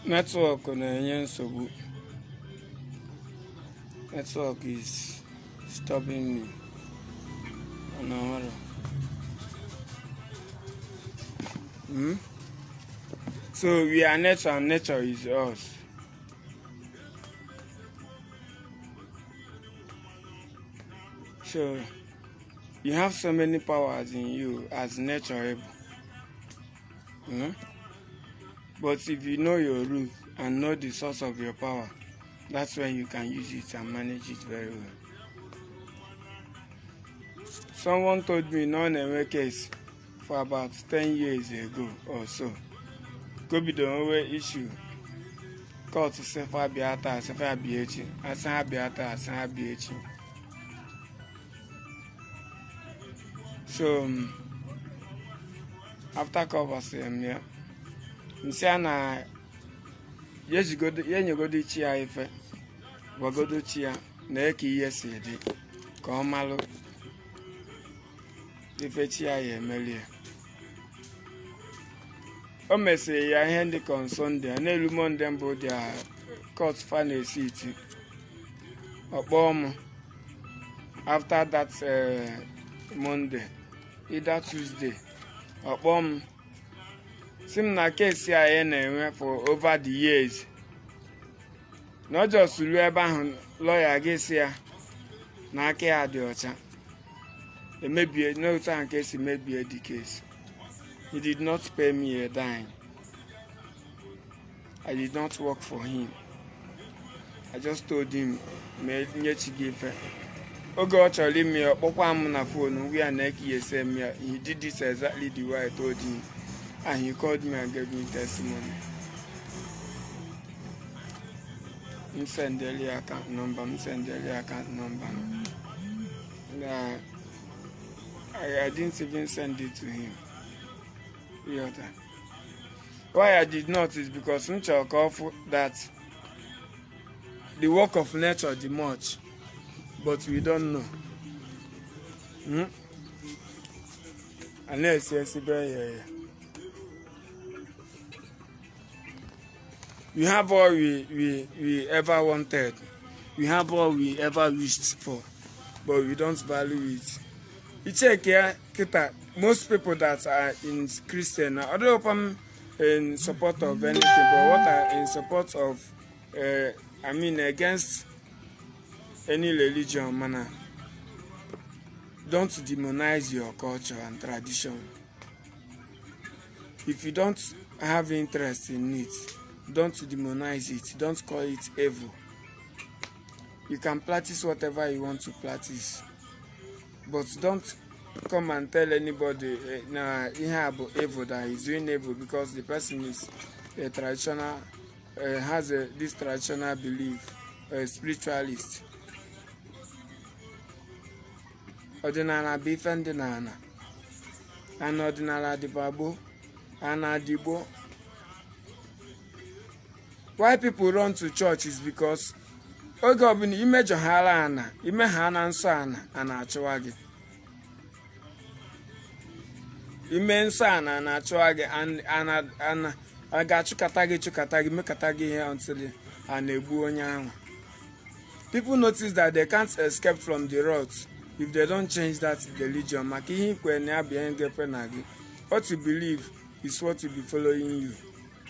Network na-enye nsogbu. Network is stopping me. Mana ọrụ. Hmm? So we are nature and nature is us. So you have so many powers in you as nature able. Hmm? But if you know your root and know the source of your power, that's when you can use it and manage it very well. Someone told me na ọ na-enwe case for about 10 years ago or so. Ka o bidoro nwewe issue, court sị fa bịa taa, sị fa bịa echi, asị ha bịa taa, asị ha bịa echi. So after ka ọ gbasịrị m ya, m sị ya na ya enyegodo chi ya ife, gwagodo chi ya na ka ihe si dị ka ọ malụ ife chi ya ya emeli ya. O mesịrị ya ihe ndị ka on Sunday, a na-elu Monday mbụ dị court fa na-esi iti. Ọ kpọọ m after that Monday, either Tuesday, ọ kpọọ m sị m na case a ya na-enwe for over the years, na ọ just ruo ebe ahụ, lawyer gị sị ya na aka ya dị ọcha, emebie n'otu ahụ ka esi mebie the case. He did not pay me a dime. I did not work for him. I just told him ma nye chi gị ife. Oge ọ chọrọ ime ya, ọ kpọkwa m na phone, ngwa ya na eke ya ese m ya. He did it exactly the way I told him, and he called me and gave me testimony. M sendeli ya account number, m sendeli ya account number m. Na I didn't even send it to him. Ịghọta? Why I did not is because m chọrọ ka ọ fụ that the work of nature dị much, but we don't know. A na-esi esibe ya ya. We have all we ever wanted. We have all we ever wished for, but we don't value it. I check ya kịta, most people that are in Christian, ọ dịghịkwa m in support of anything, but what are in support of, I mean against any religion, mana don't demonize your culture and tradition. If you don't have interest in it, don't demonize it, don't call it evil. You can practice whatever you want to practice, but don't come and tell anybody na ihe a bụ evil, that he's doing evil because the person is a traditional, has this traditional belief, a spiritualist. Ọdịnala bụ ife ndị na-ana ana, ọdịnala dịba gboo, ana adịgbo. Why people run to church is because oge ọbụla imejọghara ana, ime ha na nsọ ana, a na-achụwa gị. Ime nsọ ana, a na-achụwa gị. Ana ana a ga-achụkata gị, chụkata gị, mekata gị ihe until a na-egbu onye ahụ. People notice that they can't escape from the rot if they don't change that religion, maka ihe ikwe na ya bụ ihe ga-ekwe na gị. What you believe is what will be following you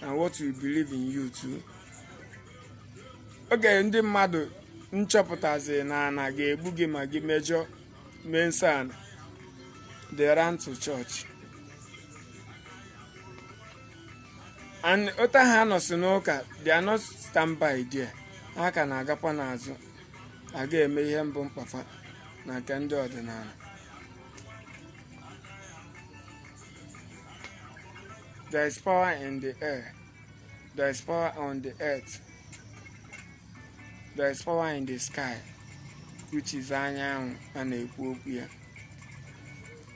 and what you believe in you too. Oge ndị mmadụ nchọpụtazi na ana ga-egbu gị ma gị mejọ, mee nsọ ana, they ran to church. And otu ha nọsi n'ụka, they are not stand by there. Ha ka na-agakwa n'azụ aga eme ihe mbụ mkpafa na nke ndị ọdịnala. There is power in the air, there is power on the earth, there is power in the sky, which is anyanwụ a na-ekwu okwu ya.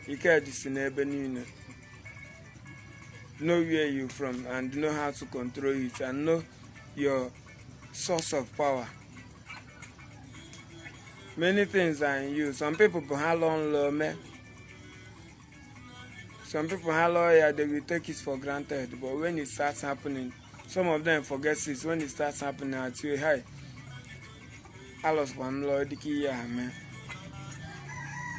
Ike dị si n'ebe niile. Know where you from and know how to control it and know your source of power. Many things are in you. Some people bụ ha lụọ nlọ mee, some people ha lụọ ya, they will take it for granted, but when it starts happening, Some of them forget it when it starts happening. At you, hi, alọsịkwa m lọọ dịka ihe a mee.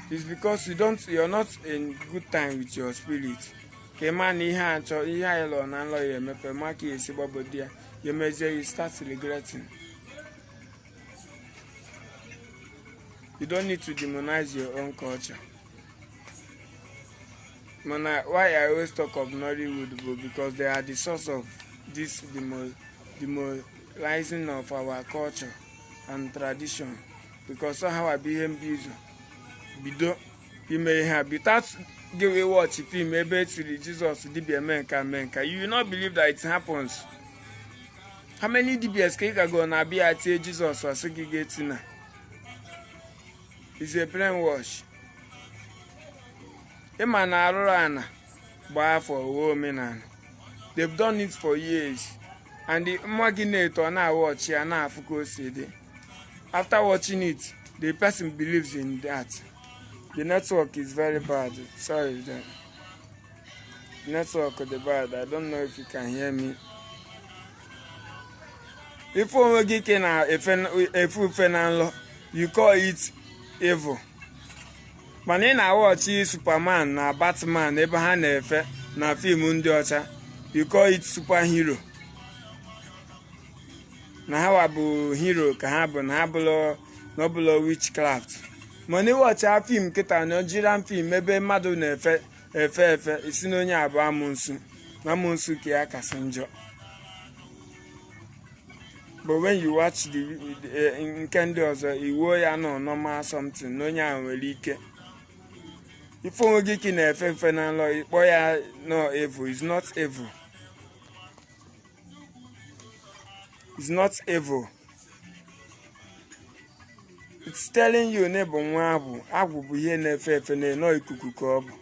It's because you're not in good time with your spirit. Ka ị maa na ihe a chọ ihe anyị lọọ na nlọ ya emepe ma ka ya esi gbabodi ya ya emezie, you start regretting. You don't need to demonize your own culture. Mana why I always talk of Nollywood bụ because they are the source of this demoralizing of our culture and tradition, because ọ ha bụ ihe mbizo bido ime ihe a. Without gị wee watch film ebe etiri Jizọs dibia mee nka mee nka, you will not believe that it happens. How many dibias ka ị gago na abịa tie Jizọs ọsị gị ga-etina? Is a brainwash. Ịma na arụrụ ana gbaa afọ uwe omenala. They've done it for years, and the nwa gị na-eto, ọ na-awatch ya, na-afụ ka o si dị. After watching it, the person believes in that. The network is very bad. Sorry, the network dị bad. I don't know if you can hear me. Ife onwe gị ka na-efe efe ufe na nlọ, you call it evil, mana ị na-awatch Superman na Batman ebe ha na-efe na film ndị ọcha, you call it superhero, na ha bụ hero ka ha bụ na ha bụlọ na ọ bụlọ witchcraft. Mana ịwatcha film kịta, Nigerian film, ebe mmadụ na-efe efe efe, isi na onye abụ amụnsu na amụnsu ka ya kasị njọ. But when you watch the nke ndị ọzọ, iwuo ya nọ normal something na onye ahụ nwere ike ife onwe gị ka ị na-efe efe na nlọ, ịkpọ ya no evil. Is not evil, is not evil. It's telling you na ị bụ nwa agwụ. Agwụ bụ ihe na-efe efe na nọ ikuku ka ọ bụ.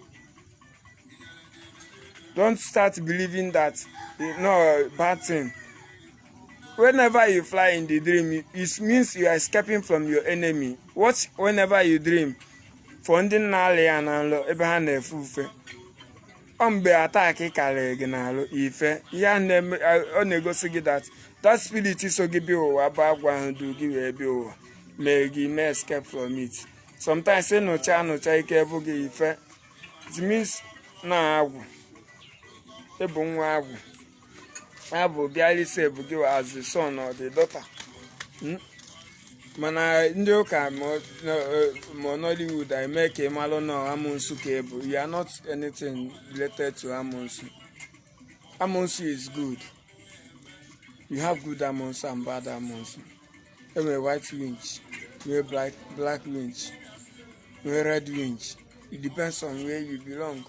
Don't start believing that no bad thing. Whenever you fly in the dream, it means you are escaping from your enemy. Watch whenever you dream, for ndị nna alị ya na nlọ ebe ha na-efe ufe, ọ mgbe attack karịrị gị n'alụ ife ihe a na-eme, ọ na-egosi gị that that spirit so gị bịa ụwa bụ agwa ahụ du gị wee bịa ụwa mee gị mee escape from it. Sometimes ịnụcha anụcha ike bụ gị ife, it means na agwụ ịbụ nwa agwụ abụ bịara save gị as the son or the daughter. Mana ndị ụka ma Nollywood eme ka ị malụ na amụnsu ka ị bụ. You are not anything related to amụnsu. Amụnsu is good. You have good amụnsu and bad amụnsu. Enwere white witch, nwee black witch, nwee red witch. It depends on where you belong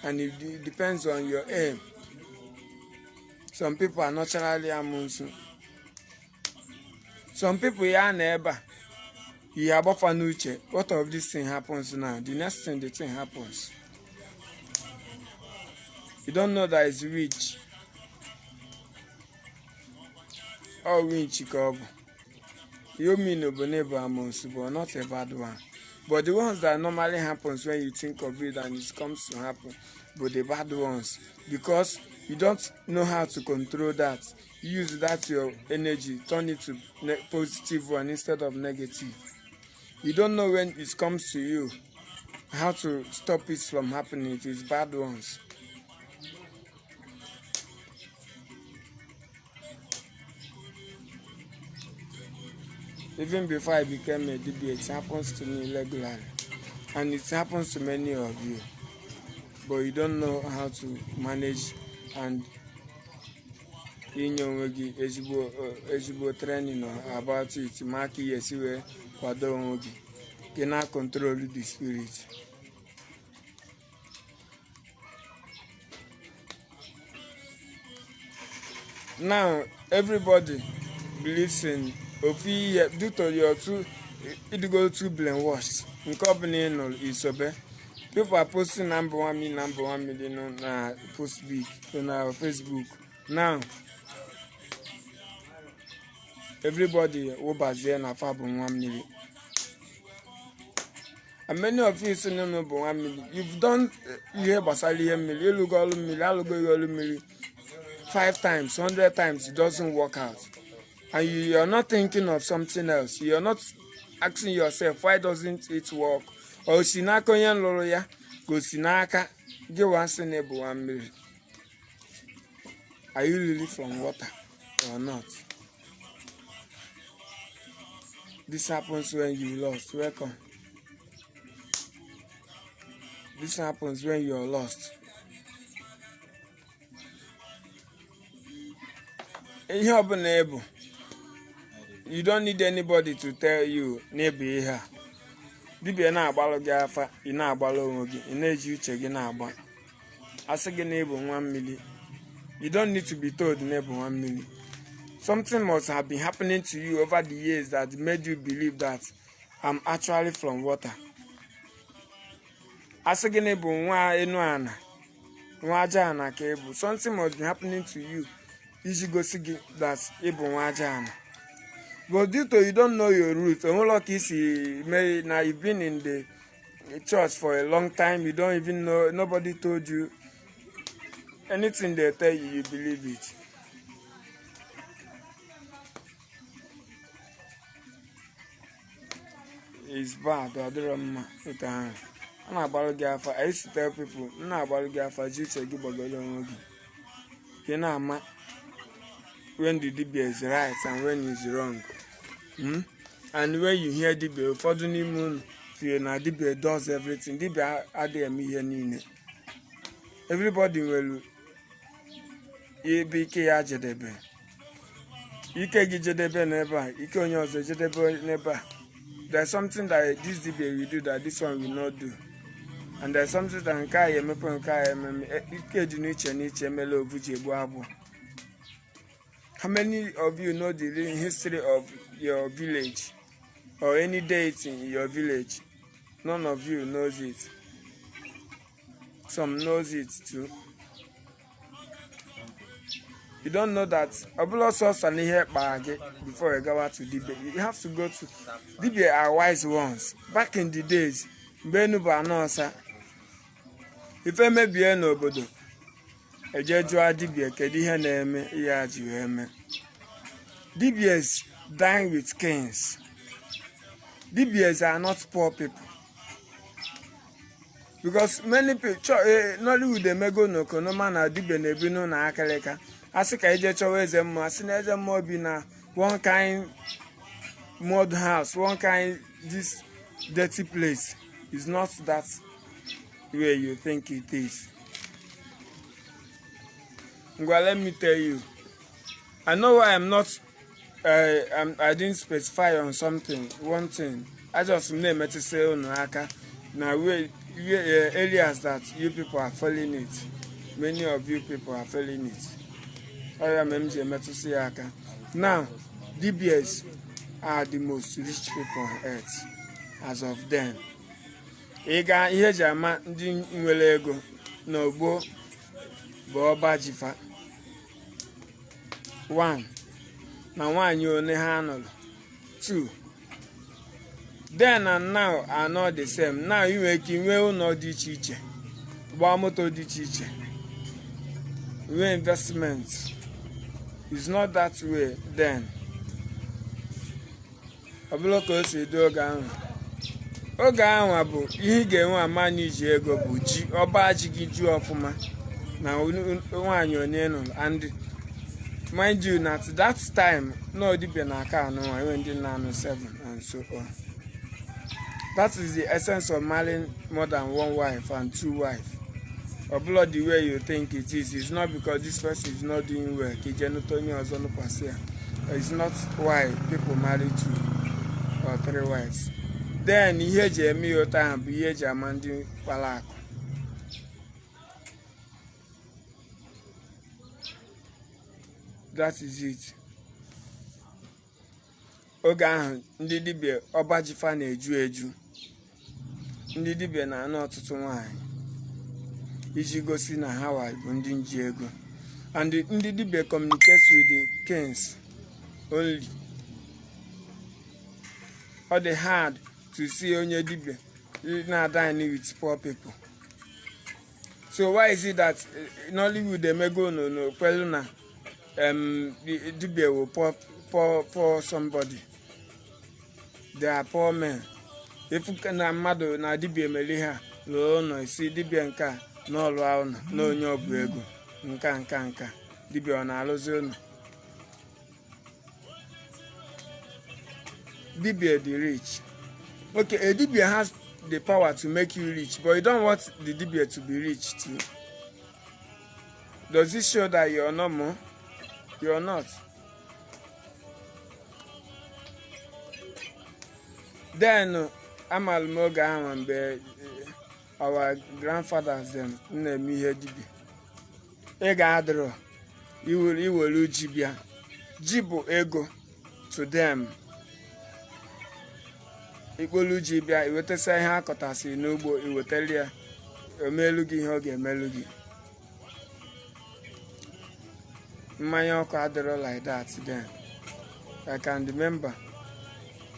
and it depends on your aim. Some people are naturally amụnsu. Some people ya na ebe a ihe agbafa n'uche, what of this thing happens now? The next thing, the thing happens. You don't know that it's witch. Ọ witch ka ọ bụ. You mean bụ na ịbụ amụnsu, but not a bad one. But the ones that normally happens when you think of it and it comes to happen, but the bad ones, because you don't know how to control that. You use that your energy, turn it to positive one instead of negative. You don't know when it comes to you how to stop it from happening if it's bad ones. Even before I became a dibia, it happens to me regularly, and it happens to many of you, but you don't know how to manage and inye onwe gị ezigbo training about it, ma ka ị esi wee kwado onwe gị gị na control the spirit. Now everybody believes in ofu ihe due to your too ịdịgo too brainwashed. Nke ọbụla ị nụrụ isobe. People are posting number one million, number 1 million na post big na Facebook. Now everybody wụbazie na fa bụ nwa mmiri, and many of you si n'ụlọ bụ nwa mmiri. You've done ihe gbasara ihe mmiri, ịlụgo ọrụ mmiri, alụgo ihe ọrụ mmiri. Five times, 100 times, it doesn't work out, and you are not thinking of something else. You are not asking yourself, why doesn't it work? Or si n'aka onye lụrụ ya, ka o si n'aka gị wa sị na ịbụ nwa mmiri. Are you really from water or not? This happens when you lost. Welcome. This happens when you are lost. Ihe ọbụla ị bụ, you don't need anybody to tell you na ịbụ ihe a. Dibịa na-agbalụ gị afa, ị na-agbalụ onwe gị, ị na-eji uche gị na-agba. Asị gị na ịbụ nwa mmiri, you don't need to be told na ịbụ nwa mmiri. Something must have been happening to you over the years that made you believe that I'm actually from water. Asị gị na ịbụ nwa enu ana, nwa aja ana ka ịbụ, something must be happening to you iji gosi gị that ịbụ nwa aja ana. But due to you don't know your root, onwere ka isi mee na you've been in the church for a long time, you don't even know, nobody told you anything. They tell you, you believe it. Is bad. Ọ dịrọ mma otu ahụ a na-agbalụ gị afa. I used to tell people, m na-agbalụ gị afa, ji uche gị gbagoro onwe gị ka ị na-ama when the dibia is right and when is wrong. And when you hear dibia, ụfọdụ n'ime unu feel na dibia does everything. Dibia adịghị eme ihe niile. Everybody nwere ebe ike ya jedebe. Ike gị jedebe n'ebe a, ike onye ọzọ jedebe n'ebe a. There's something that this dibia will do that this one will not do, and there's something that nke a ya emepe, nke a ya ememe. Ike dị n'iche n'iche emela ovu ji egbu agwụ. How many of you know the real history of your village or any deity in your village? None of you knows it. Some knows it too. You don't know that ọ bụla sọsọ na ihe kpaa gị before you gawa to dibia. You have to go to dibia. Are wise ones. Back in the days, mgbe enu bụ anọ ọsa, ife mebie n'obodo, eje jụọ dibia kedu ihe na-eme ihe a ji wee mee. Dibias dine with kings. Dibias are not poor people, because many people, Nollywood emego n'okonoma na dibia na-ebi n'ụlọ akịrịka. Asị ka ije chọwa eze mmụọ, asị na eze mmụọ bi na one kind mud house, one kind this dirty place. Is not that way you think it is. Ngwa, let me tell you, I know why I'm not I didn't specify on something, one thing. I just na-emetụsị unu aka na way areas that you people are following it. Many of you people are following it. Ọ ya mere m ji emetụsị ya aka. Now, dibias are the most rich people on earth as of then. Ị ga ihe eji ama ndị nwere ego n'ogbo bụ ọba jifa. One, na nwaanyị one ha nụrụ. Two, then and now are not the same. Now ị nwere ike nwee ụlọ dị iche iche, gbaa moto dị iche iche, nwee investment. It's not that way then. Ọ bụrụ ka o si dị oge ahụ, oge ahụ bụ ihe ị ga-enwe ama na iji ego bụ ji ọba ji gị ju ọfụma na nwaanyị onye nụrụ. And mind you, na at that time no dibia na aka anụ nwa enwe ndị na-anụ 7 and so on. That is the essence of marrying more than one wife and two wife. Ọ bụla the way you think it is. It's not because this person is not doing well ka ije nụta onye ọzọ nụkwasị ya. It's not why people marry two or three wives then. Ihe eji eme ya otu ahụ bụ ihe eji ama ndị kpara akụ. That is it. Oge ahụ ndị dibịa ọba jifa na-eju eju. Ndị dibịa na-anụ ọtụtụ nwanyị iji gosi na ha wa bụ ndị nji ego. And ndị dibịa communicate with the kings only. Ọ dị hard to see onye dibịa na-adine with poor people. So why is it that Nollywood emego n'okwelu na Dibia will poor, poor, poor somebody. They are poor men. If na mmadụ na dibia mere ihe a, lụọ ụlọ isi dibia nke a n'ọlụ ụlọ na onye ọbụ ego nka nka nka dibia ọ na-alụzi ụlọ. Dibia dị rich. Okay, a dibia has the power to make you rich, but you don't want the dibia to be rich too. Does it show that you're not more? You're not. Then amalụ m oge ahụ mgbe our grandfathers them na-eme ihe dibia. Ị ga-adịrọ iwere ji bịa. Ji bụ ego to them. Ikpolu ji bịa, iwetasa ihe akọtasịrị n'ugbo, iwetara ya, omelu gị ihe ọ ga-emelu gị. Mmanya ọkụ adịrọ like that then. I can remember.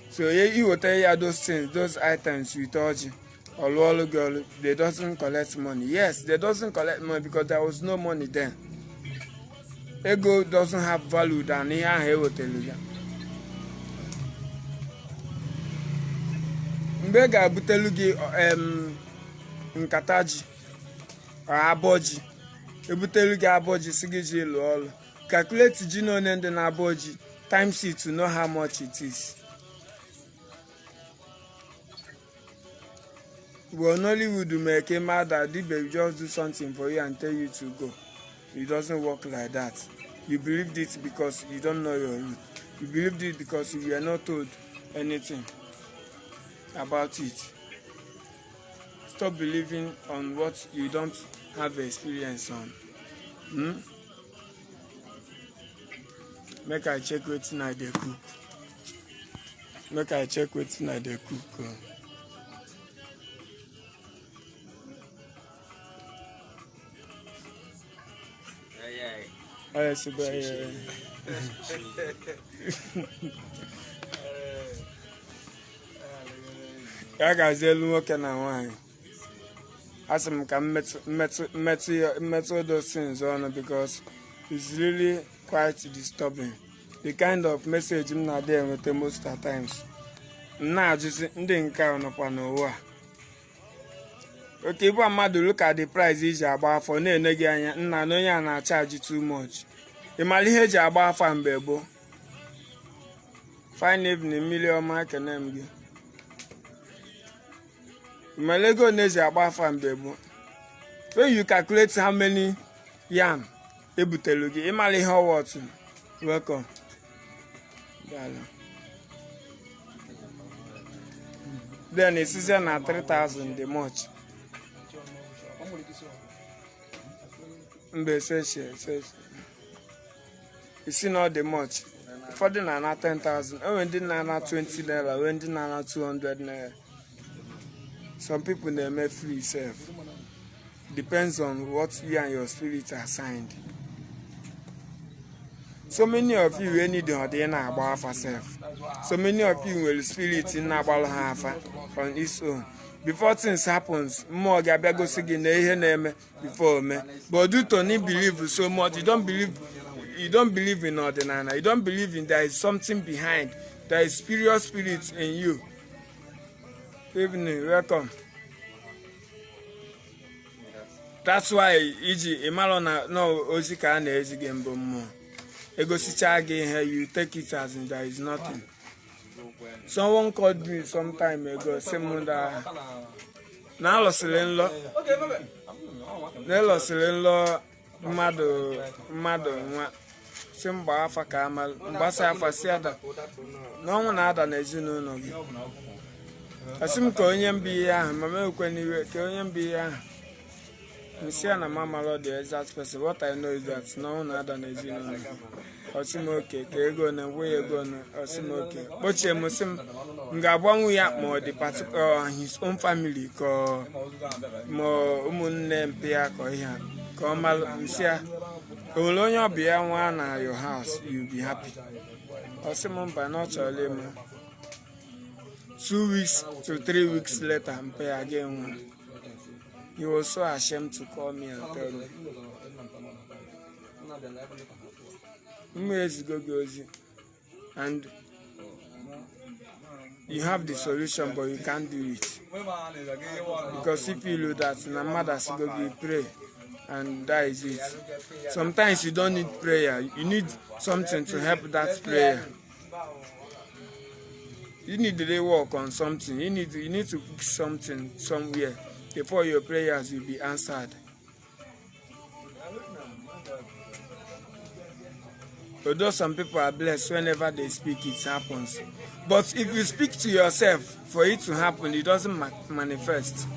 So iweta ya those things, those items with ọjị, ọlụ ọlụ gị ọlụ. They doesn't collect money. Yes, they doesn't collect money because there was no money then. Ego doesn't have value than ihe ahụ ewetara ya. Mgbe ị ga-abutelu gị nkata ji, abọ ji, ebutelu gị abọ ji, si gị ji lụọ ọlụ, calculate ji na one ndị na-abọ ji, times it to know how much it is. But Nollywood make a mad that dibia just do something for you and tell you to go. It doesn't work like that. You believed it because you don't know your root. You believed it because you were not told anything about it. Stop believing on what you don't have experience on. Make I check wetin I dey cook. Make I check wetin I dey cook. Oh. Aya si ba ya. Ya gazie elu nwoke na nwaanyị. Asị m ka mmetụ mmetụ mmetụ ya mmetụ those things ọnụ because it's really quite disturbing. The kind of message m na-adị enweta most at times. M na-ajụzi ndị nke a nọkwa n'ụwa a. Okay, ịbụ mmadụ, look at the price iji agba afọ na-ene gị anya nna na onye a na-acharge too much. Ị mara ihe eji agba afa mgbe gboo? Fine evening, mmiri ọma, ekene m gị. Ị mara ego na eji agba afa mgbe gboo? When you calculate how many yam ebutelu gị, ị mara ihe ọwa otu. Welcome. Daalụ. Then esizie na 3000 dị much. Mba, eseche eseche isi na ọ dị much. Ụfọdụ na-ana 10,000, enwere ndị na-ana 20 naira, nwee ndị na-ana 200 naira. Some people na-eme free sef. Depends on what you and your spirit assigned. So many of you wey need ọdị ị na-agba afa sef. So many of you nwere spirit na-agbalụ ha afa on its own. Before things happens, mmụọ ga-abịa gosi gị na ihe na-eme before ome. But due to no believe so much, you don't believe in ọdịnala, you don't believe in there is something behind, there is superior spirit in you. Evening, welcome. That's why iji ịmalụ na ozi ka a na-ezi gị mbụ, mmụọ egosichaa gị ihe, you take it as in there is nothing. Someone called me some time ago, sị m na alọsịrị nlọ, na elọsịrị nlọ mmadụ nwa, si m gbaa afa ka amalụ mgbasa afa si ada na ọnwụ na-ada n'ezinụlọ gị. Asị m ka onye mbụ ihe ahụ ma m ekwe n'iwe ka onye mbụ ihe ahụ. Nsị ya na mama the exact person. What I know is that na ọnwụ na-ada n'ezinụlọ gị. Ọsị m oke ka ego na ngwa ya ego na. Ọsị m oke kpochie m, sị m m ga-agbanwe ya ma ọ dị his own family ka ma ụmụnne mpe ya ka ihe a ka ọ malụ. Nsị ya o nwere onye ọbịa ya nwa na your house, you be happy. Ọ sị m mba, na ọ chọrọ ịma. 2 weeks to 3 weeks later, mpe ya ga-enwe. He was so ashamed to call me and tell me. Mmụọ ezigo gị ozi and you have the solution, but you can't do it because if you do that, na mmadụ asịgo gị pray and that is it. Sometimes you don't need prayer, you need something to help that prayer. You need to work on something. You need to fix something somewhere before your prayers will be answered. Although some people are blessed, whenever they speak, it happens. But if you speak to yourself for it to happen, it doesn't manifest.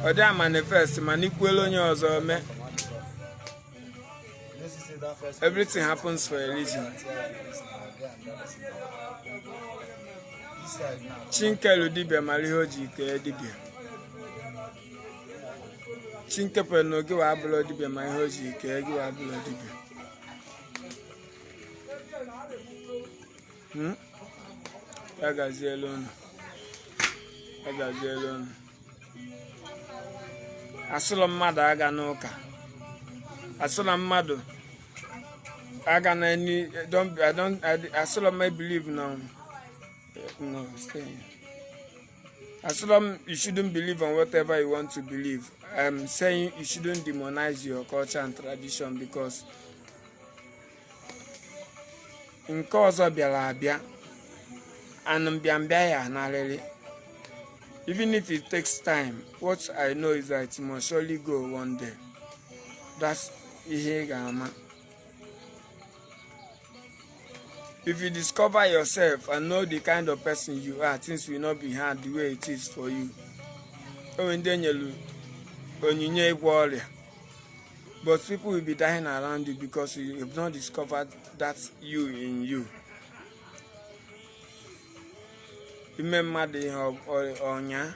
Ọ dị manifest, mana ikwuelu onye ọzọ mee. Everything happens for a reason. Chinkelu dibịa mara ihe o ji kee dibịa. Chinkepere na oge wa abụlọ dibịa ma ihe o ji kee gị wa abụlọ dibịa. Ya gazielu unu, ya gazielu unu. Asịlọ mmadụ aga n'ụka, asịlọ mmadụ aga na any don't I don't I, asịlọ m believe na no stay here. Asịlọ m you shouldn't believe on whatever you want to believe. I'm saying you shouldn't demonize your culture and tradition, because nke ọzọ bịara abịa and mbịambịa ya anarịrị. Even if it takes time, what I know is that it must surely go one day. That's ihe ị ga-ama. If you discover yourself and know the kind of person you are, things will not be hard the way it is for you. O nwere ndị enyelu onyinye ịgwọ ọrịa, but people will be dying around you because you have not discovered that you in you. Ime mmadụ ihe ọnya.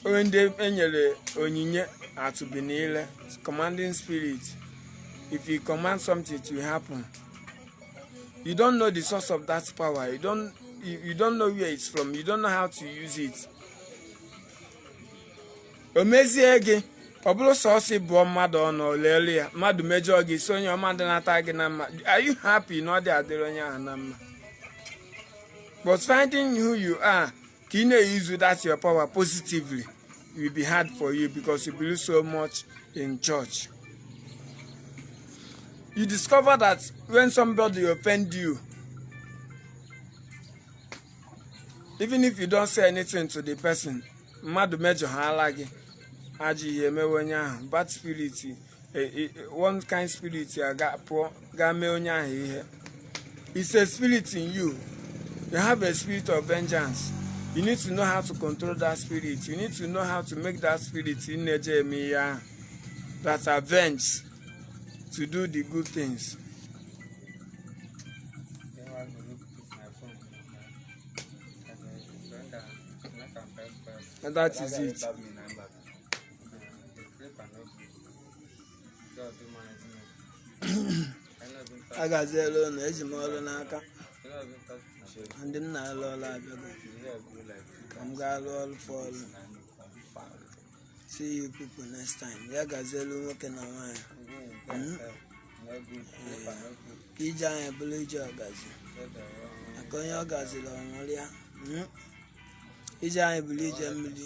Onye ndị enyere onyinye atụbi niile, commanding spirit. If you command something to happen, you don't know the source of that power. You don't know where it's from. You don't know how to use it. O mezie gị, ọ bụrụ sọọsọ bụọ mmadụ ọnụ leelu ya, mmadụ mejọọ gị, si onye ọma dị nata gị na mma. Are you happy na ọ dị adịrị onye ahụ na mma? But finding who you are, ka ị na-use that your power positively, will be hard for you because you believe so much in church. You discover that when somebody offend you, even if you don't say anything to the person, mmadụ mejọhala gị, ajọ ihe emewe onye ahụ, bad spirit, one kind spirit aga pụọ gaa mee onye ahụ ihe. It's a spirit in you. You have a spirit of vengeance. You need to know how to control that spirit. You need to know how to make that spirit ị na-eje eme ihe ahụ that avenge to do the good things. Then I go look my phone. And that is it. Agaziela unu, eji m ọrụ n'aka. Ndị m na-alụ ọrụ abịago ka m gaa lụọ ọrụ fọ ọrụ. See you people next time. Ya gazielu nwoke na nwaanyị. Ka ije anyị bụrụ ije ọgazi, maka onye ọ gaziri ọṅụrịa. Ije anyị bụrụ ije mmiri.